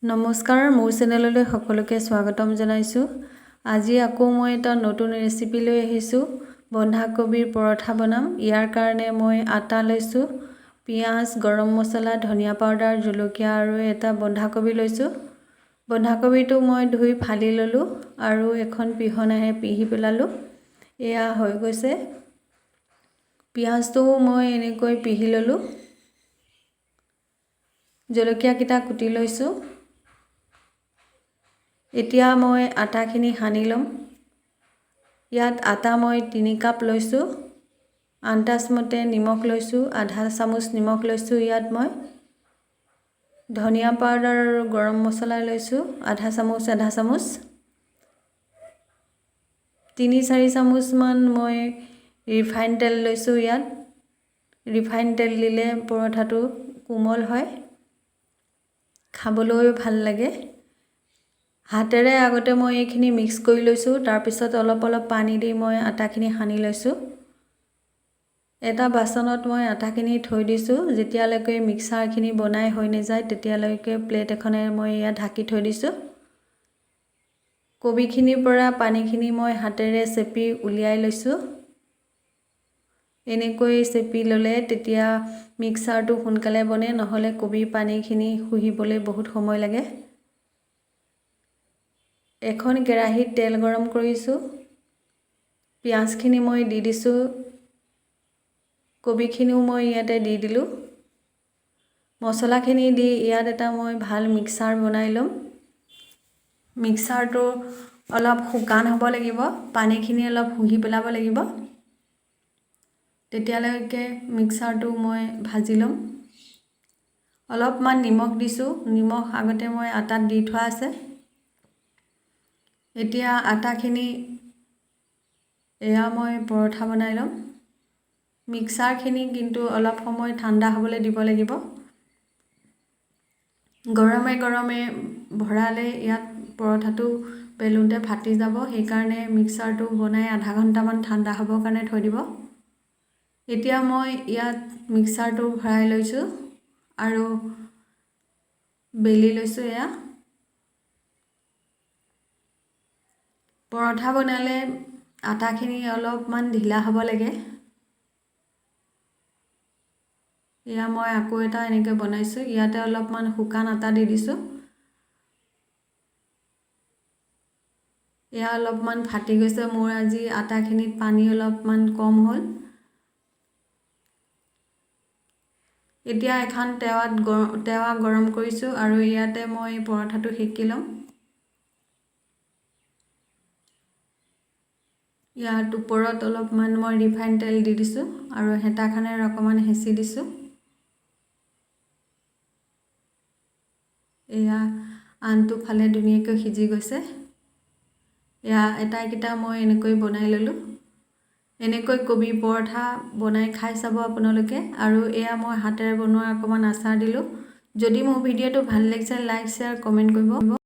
নমস্কাৰ, মোৰ চেনেললৈ সকলোকে স্বাগতম জনাইছোঁ। আজি আকৌ মই এটা নতুন ৰেচিপি লৈ আহিছোঁ। বন্ধাকবিৰ পৰঠা বনাম। ইয়াৰ কাৰণে মই আটা লৈছোঁ, পিঁয়াজ, গৰম মছলা, ধনিয়া পাউডাৰ, জলকীয়া আৰু এটা বন্ধাকবি লৈছোঁ। বন্ধাকবিটো মই ধুই ফালি ল'লোঁ আৰু এখন পিহনাৰে পিহি পেলালোঁ। এয়া হৈ গৈছে। পিঁয়াজটোও মই এনেকৈ পিহি ল'লোঁ। জলকীয়াকেইটা কুটি লৈছোঁ। এতিয়া মই আটাখিনি সানি ল'ম। ইয়াত আটা মই 3 কাপ লৈছোঁ। আন্দাজমতে নিমখ লৈছোঁ, আধা চামুচ নিমখ লৈছোঁ। ইয়াত মই ধনিয়া পাউডাৰ আৰু গৰম মছলা লৈছোঁ, আধা চামুচ আধা চামুচ। 3-4 চামুচমান মই ৰিফাইন তেল লৈছোঁ। ইয়াত ৰিফাইন তেল দিলে পৰঠাটো কোমল হয়, খাবলৈও ভাল লাগে। হাতেৰে আগতে মই এইখিনি মিক্স কৰি লৈছোঁ। তাৰপিছত অলপ অলপ পানী দি মই আটাখিনি সানি লৈছোঁ। এটা বাচনত মই আটাখিনি থৈ দিছোঁ। যেতিয়ালৈকে মিক্সাৰখিনি বনাই হৈ নাযায়, তেতিয়ালৈকে প্লেট এখনেৰে মই ইয়াত ঢাকি থৈ দিছোঁ। কবিখিনিৰ পৰা পানীখিনি মই হাতেৰে চেপি উলিয়াই লৈছোঁ। এনেকৈ চেপি ল'লে তেতিয়া মিক্সাৰটো সোনকালে বনে, নহ'লে কবিৰ পানীখিনি শুহিবলৈ বহুত সময় লাগে। এখন কেৰাহীত তেল গৰম কৰিছোঁ। পিঁয়াজখিনি মই দি দিছোঁ। কবিখিনিও মই ইয়াতে দি দিলোঁ। মছলাখিনি দি ইয়াত এটা মই ভাল মিক্সাৰ বনাই ল'ম। মিক্সাৰটো অলপ শুকান হ'ব লাগিব, পানীখিনি অলপ শুহি পেলাব লাগিব। তেতিয়ালৈকে মিক্সাৰটো মই ভাজি ল'ম। অলপমান নিমখ দিছোঁ। নিমখ আগতে মই আটাত দি থোৱা আছে। এতিয়া আটাখিনি এয়া মই পৰঠা বনাই ল'ম। মিক্সাৰখিনি কিন্তু অলপ সময় ঠাণ্ডা হ'বলৈ দিব লাগিব। গৰমে গৰমে ভৰালে ইয়াত পৰঠাটো বেলোঁতে ফাটি যাব, সেইকাৰণে মিক্সাৰটো বনাই আধা ঘণ্টামান ঠাণ্ডা হ'বৰ কাৰণে থৈ দিব। এতিয়া মই ইয়াত মিক্সাৰটো ভৰাই লৈছোঁ আৰু বেলি লৈছোঁ। এয়া পৰঠা বনালে আটাখিনি অলপমান ঢিলা হ'ব লাগে। এয়া মই আকৌ এটা এনেকৈ বনাইছোঁ। ইয়াতে অলপমান শুকান আটা দি দিছোঁ। এয়া অলপমান ফাটি গৈছে। মোৰ আজি আটাখিনিত পানী অলপমান কম হ'ল। এতিয়া এখন টেৱা গৰম কৰিছোঁ আৰু ইয়াতে মই পৰঠাটো সেকি ল'ম। ইয়াত ওপৰত অলপমান মই ৰিফাইন তেল দি দিছোঁ আৰু হেতাখনেৰে অকণমান হেঁচি দিছোঁ। এয়া আনটো ফালে ধুনীয়াকৈ সিজি গৈছে। এয়া এটাইকেইটা মই এনেকৈ বনাই ল'লোঁ। এনেকৈ কবি পৰঠা বনাই খাই চাব আপোনালোকে। আৰু এয়া মই হাতেৰে বনোৱা অকণমান আচাৰ দিলোঁ। যদি মোৰ ভিডিঅ'টো ভাল লাগিছে, লাইক, শ্বেয়াৰ, কমেণ্ট কৰিব।